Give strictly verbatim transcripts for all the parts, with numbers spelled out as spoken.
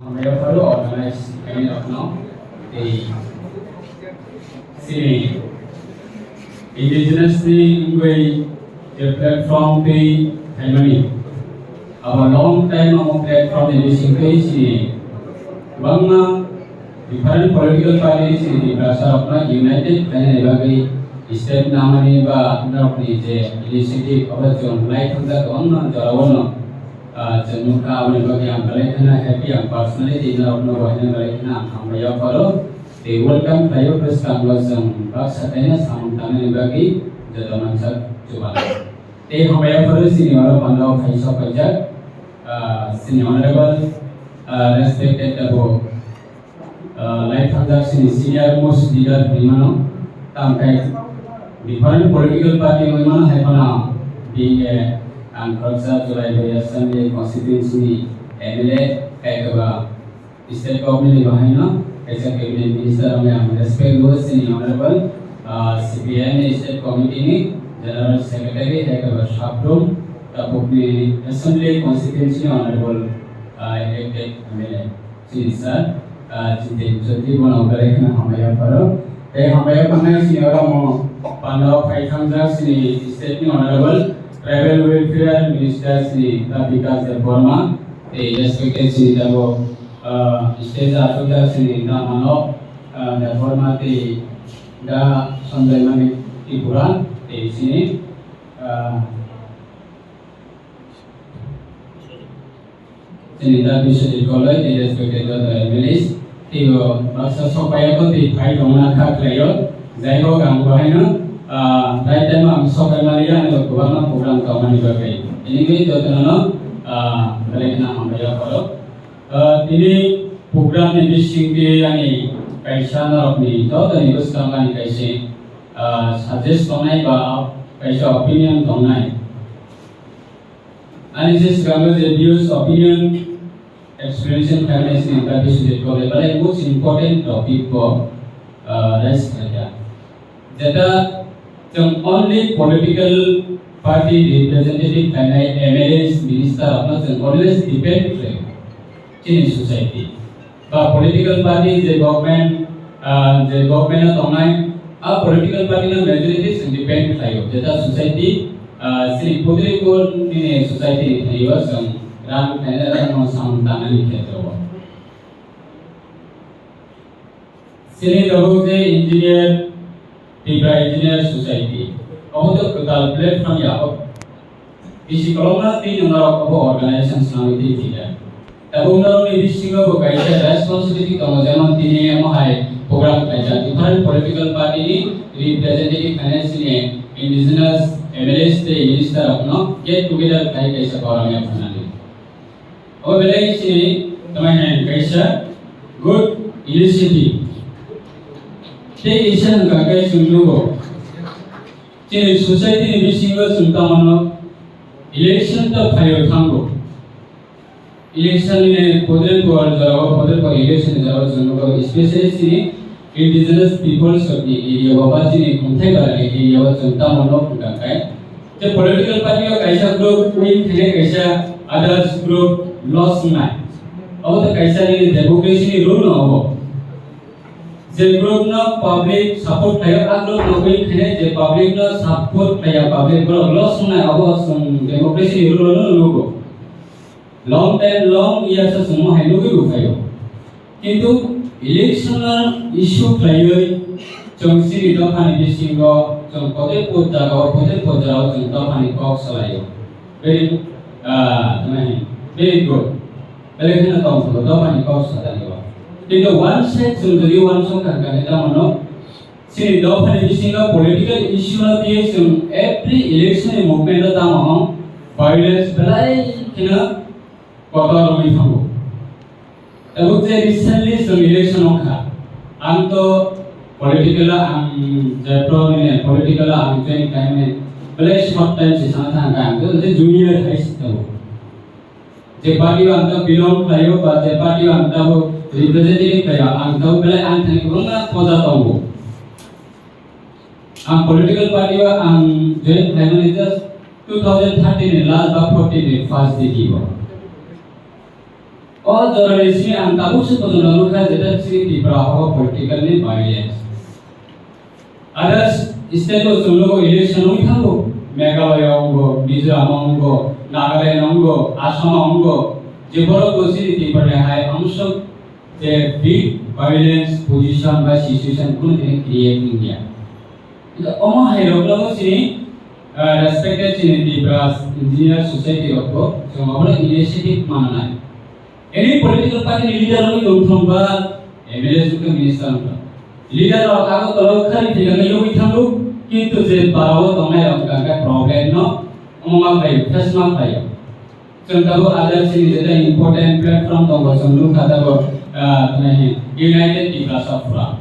Hambai pharo organize khainai rokno tei chini indigenous ni wngwi je platform tei khaimani abo long time amo platform ni bisingtwi chini kwbangma different political party ni chini tiprasa rokno united khainani bagwi step namani ba norokni je initiative abo chwng lai thangkha kwbangma jorao no. Ah, chwng nukha, aboni bagwi ang belai kheno happy, ang personally tei norokno bo haino belai kheno ang hambai yapharo. Tei welcome khlaio, bwskango chwng baksa khaino samung tangnani bagwi joto mansak chubago. Tei hambai yapharo chini oro pandao phai sok paijak, ah, chini honorable, ah, respected abo ah, lai thangjak chini senior most leader hinwi mano, tamo khe different political party wngwi mano, hai phano B A ang khoroksa Chulaibaria Assembly constituency ni M L A, hai khe ba state government ni bahaino kaisa cabinet minister wngwi ang respect rwo chini honorable, ah, C P I M ni state committee ni general secretary, hai khe ba Sabrum tabukni assembly constituency ni honorable, ah, elected M L A. Chini sir, ah, Jiten Chaudhary bono belai kheno hambai yapharo. Tei hambai yapharnai chini oro mo pandao phai thangjak chini state ni honorable tribal welfare minister chini Da Bikash Debbarma. Tei respected chini tabuk, ah, stage o achugjak chini Da Manok, ah, Debbarma tei Da Sanjay Manik Tripura tei chini, ah, Chini da Biswajit Koloi, tei respected joto M L As, teibo baksa sokpaiyago tei phai tongna kha khlaio. Jaihok, ang bohaino, ah, right time ang sokai maliya, ani bo kwbangma program tongmani bagwi. Anyway, jotono, ah, belai kheno hambai yapharo. Ah, tini program ni bisingtwi ani kaisa norokni jotoni bwskango ani kaisa, ah, suggest tongnai ba kaisa opinion tongnai. Ani je swkango je views, opinion, explanation khainai sini ta Biswajit Koloi belai most important topic bo, ah, raise khaikha. Jeta chwng only political party representative khainai M L As, minister rokno chwng always depend khlai chini society. Ba political party je government, ah, je government o tongnai, a political party no majority chwng depend khlaio, jeta society, ah, chini pudri pur nini society ni thani o chwng rang khaina rang no samung tangnani khetreo. Chini tabuk je engineer, Tipra Engineer Society, obo to kwtal platform ya, o bisi kolokma twi nwngnarok obo organization swnamwi twi thika. Tabuk norokni bisingo bo kaisa responsibility tongo, jemon tini omo hai program khlaijak, different political party ni representative khainai chini indigenous M L As tei minister rokno get together khai kaisa program ya phanani. Obo belai chini tamai hai kaisa good initiative. Tei kaisa hwnkha khe chwng nugo. Chini society ni bisingo chwng tamo no election to phaio thango. Election ni podre por jora o, podre por election ni jora o chwng nugo, especially chini indigenous peoples of the area o ba chini khumthai bara ni area o chwng tamo no hwnkha khe je political party o kaisa group win khainai kaisa others group loss wngnai. Obo to kaisa nini democracy ni rule no obo. Je group no public support khlaio, a group no win khainai, je public no support khlaiya, public borok loss wngnai, abo chwng democracy ni rule no nugo. Long time, long years o chwng mo hai nugwi bo phaio. Kintu election no issue khlaiwi chwng chini dophani bisingo chwng kote put jagao, kote put jagao chwng dophani kok salaio. Very, ah, very good. Belai kheno tongthokgo dophani kok satalio. Kintu one side chwng jodi uansuk kha khe tamo no chini dophani bisingo political issue no twiwi chwng every election ni movement o tamo violence belai kheno kotor wngwi thango. Tabuk je recently chwng election wngkha, ang to political ang jepro nini political ang join khaimani belai short time se sana thangkha, ang to je junior hai se tabuk. Je party o ang ta belong khlaio ba je party o ang ta bo representative khlaio, ang ta belai ang thani kwbangma poja tongo. Ang political party o ang join khlaimani just two thousand thirteen ni last ba fourteen ni first digi o. O jorani simi ang tabuk se pojono nukha jeta chini Tripura o political ni violence. Others state o chwng nugo election wngwi thango. Meghalaya o wngo, Mizoram o wngo, Nagaland o wngo, Assam o wngo. Je borok bo chini Tripura ni hai amsok je big violence position ba situation kuno dine create wngya. Omo hai rok no chini, ah, respected chini Tripura engineer society rok bo chwng obono initiative mananai. Any political party ni leader wngwi tong thung ba M L A wngkha, minister wngkha. Leader rok Agartala o khari thwikha wngwi thango, kintu je para o tongnai rok hwnkha khe problem no omo ma phaio, face ma phaio. Chwng tabuk other chini jeta important platform tongo, chwng nukha tabuk, ah, tmani United Tiprasa Forum.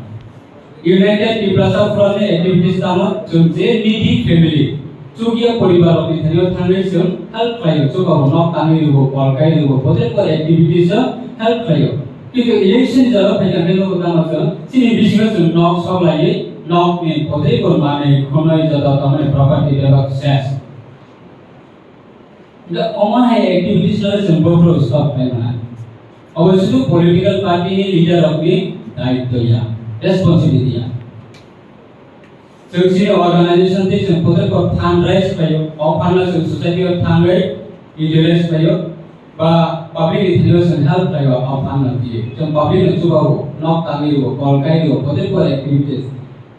United Tiprasa Forum ni activities tamo chwng je needy family, chukya poribar rok ni thani o thangwi chwng help khlaio, chubago nok tangwi rwo, kol kai rwo, bote kor activities o help khlaio. Kintu election ni jora phai tangwi nugo tamo chwng chini bisingo chwng nok sok laiwi nok ni bote kor manwi khwnwi joto tongmani property bebak ses. Hingke omo hai activities no chwng bophuru stop khlai mano. Obo sudu political party ni leader rok ni daityo ya, responsibility ya. Chwng chini organization tei chwng project o fund raise khlaio, o fund no chwng society o thangwi utilize khlaio, ba public ni thani o chwng help khlaio, o fund no twiwi. Chwng public no chubago, nok tangwi rwo, kol kai rwo, project o activities.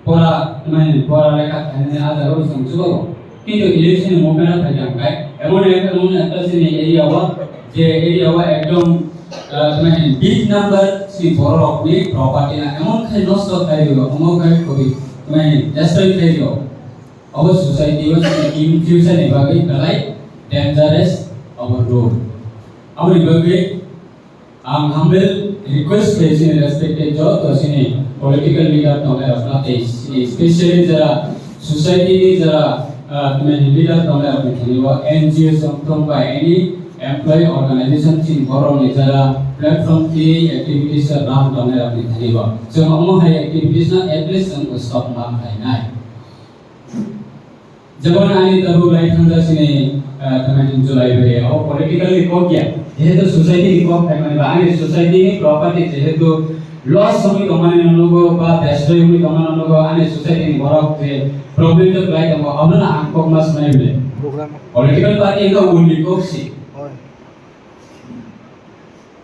Pora, mane, pora lekha khainani ah jagao chwng chubago. Kintu election ni movement o phaikha hwnkhe, emon ek-, emon ekta chini area o, je area o ekdom, ah, mane, big number chini borok rokni property na emon khai nosto khai rwo, omo khai khobwi, mane, destroy khai rwo. Obo society o chini in future ni bagwi belai dangerous obo role. Aboni bagwi Ang humble request khe chini respected joto chini political leader tongnai rok na tei chini specially jara society ni jara, ah, tmani leader tongnai rok ni thani bo N G O song tong ba any employee organization chini borok ni jara platform tei activities rok ram tongnai rok ni thani bo chwng omo hai activities no at least chwng stop ma khlai nai. Jemon ani tabuk lai thangjak sini, ah, thanai hwn July bai, o political ni kok ya, jehetu society ni kok phaimani ba ani society ni property jehetu loss wngwi tongmani no nugo ba destroy wngwi tongmani no nugo, ani society ni borok je problem to kwlai tongo, abono ang kok ma sanai bile. Program. Political party wngkha ulni kok si. Oi.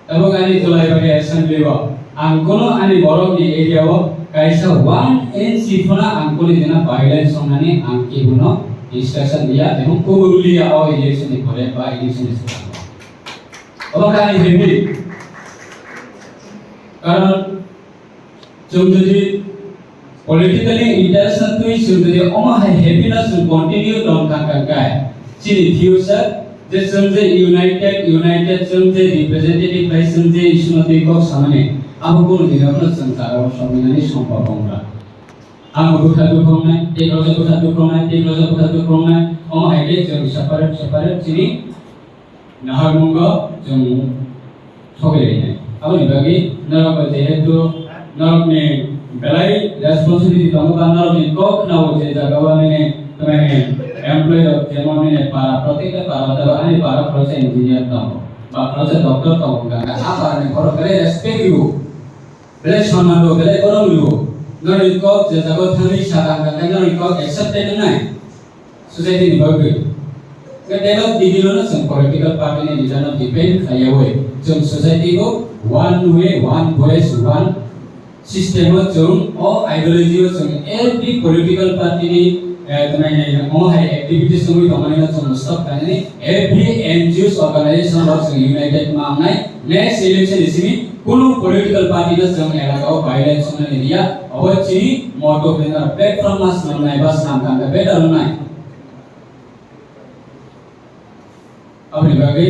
Tabuk ani July bai assembly o ang kuno ani borok ni area o kaisa one inch phano ang kuni jena violence wngnani ang kibuno instruction liya ebong kubul liya o election ni pore ba election ni swkang. Obo khe ani habit. Karon Chwng jodi politically interested twi chwng jodi omo hai habit no chwng continue tong kha kha khe chini future je chwng je united, united chwng je representative bai chwng je issue no twi kok samani abo kunu dino phano chwng jagao sominani sombhob wngkha. Ang bwkha dukha wngnai, tei rojak bwkha dukha wngnai, tei rojak bwkha dukha wngnai, omo hai khe chwng separate separate chini Naharmungo chwng sogwi lainai. Aboni bagwi norok jehetu norokni belai responsibility tongo ba norokni kok khwnao je jagao nini tmani employee rok jemon nini para, protekta para tei ani para khoroksa engineer tongo ba khoroksa doctor tongo, hwnkha khe a para ni borok belai respect rwo, belai sonman rwo, belai borom rwo. Norokni kok je jagao thangwi sakha hwnkha khe norokni kok accepted wngnai. Society ni bagwi. Hwnkhe tei no tini no chwng political party ni leader no depend khlaiyawi chwng society o one way, one voice, one system o chwng o ideology o chwng every political party ni, eh, tmani omo hai activities wngwi tongmani no chwng stop khlainani every N G Os organization rok chwng united ma wngnai. Next election ni simi kunu political party no chwng elaka o violence wngnani riya, obo chini motto hwnwi platform ma swnamnai ba swnam thangkha better wngnai. Aboni bagwi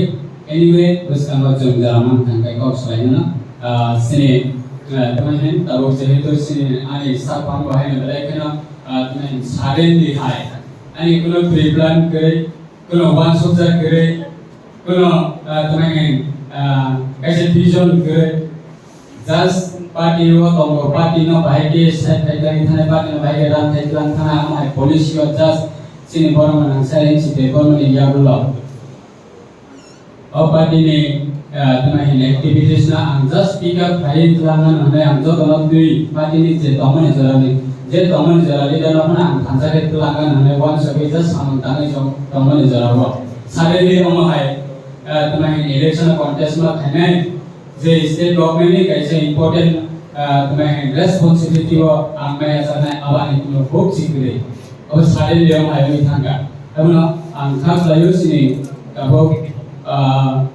anyway bwskango chwng jora man thangkha kok swlaimano, ah, chini, ah, tamo hin tabuk jehetu chini ani sak phang bo haino belai kheno, ah, tamo hin suddenly hai ani kuno pre-plan kwrwi, kuno uansukjak kwrwi, kuno, ah, tamo hin, ah, kaisa vision kwrwi. Just party o tongo, party no bahai khe side khai tangwi thanai, party no bahai khe rang khai tlang thanai, amo hai policy o just chini borok no nang silence se tei borok ni yagulo. O party ni Ah, tuma hin activities no ang just pick up khai twlangna hwnwi ang jotono twi party ni je tongmani jora ni, je tongmani jora leader no phano ang thansa khe twlangna hwnwi uansugwi just samung tangwi tong-, tongmani jora o. Suddenly omo hai, ah, tuma hin election contest ma khainai je state government ni kaisa important, ah, tuma hin responsibility o ang maya sanai abani kuno huk sikri. Obo suddenly omo hai wi thangka. Abono ang kha khlaio sini tabuk, ah,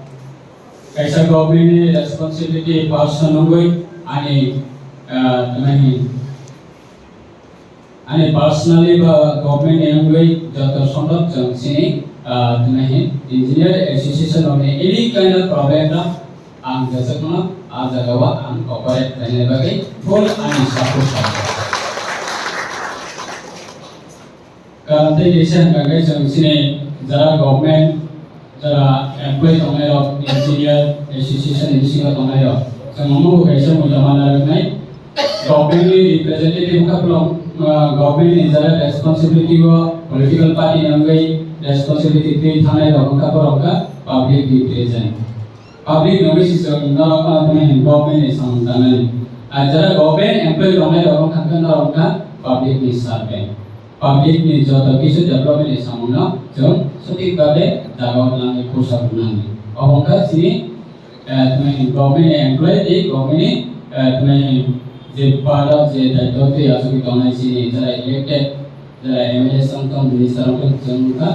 kaisa government ni responsibility person wngwi ani, ah, tuma hin, ani personally ba government ni wngwi joto somrok chwng sini, ah, tuma hin engineer association rokni any kind of problem no ang jesakno ah jaga o ang cooperate khlaina bagwi full ani support. Karon tei kaisa hwnkha khe chwng chini jara government, jara employee tongnai rok, engineer association ni bisingo tongnai rok, chwng omo bo kaisa mulya manna rwknai. Government ni representative wngkha borok, ah, government ni jara responsibility o political party ni wngwi responsibility twi thangnai rok wngkha borok wngkha public represent. Public no bisi chwng norok no tini hin government ni samung tangnani. Ar jara government employee tongnai rok wngkha khe norok wngkha public ni servant. Public ni joto kisu development ni samung no chwng sothik babe jaga o nangwi khursa rwnani. Obo wngkha chini, eh, tini hin government ni employee tei government ni, eh, tini hin je pada je daityo tei aswk tongnai chini jara elected, jara M L A song tong minister wngkha chwng wngkha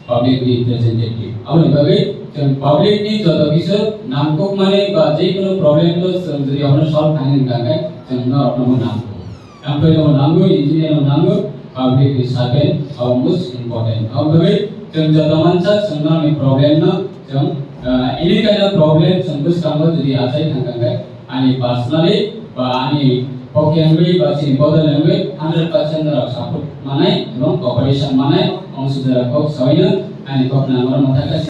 public representative. Aboni bagwi chwng public ni joto kisu nangkukmani ba jekunu problem no chwng jodi abono solve khainani hwnkha khe chwng norokno bo nango. Employee no nango, engineer no nango, public ni servant abo most important. Aboni bagwi chwng joto mansa chwng norokni problem no chwng, ah, any kind of problem chwng bwskango jodi achai thangkha khe ani personally ba ani pokhe wngwi ba chini bodol wngwi hundred percent norok support manai ebong cooperation manai ongsijora kok sabaino ani kok nangmano mwthakhe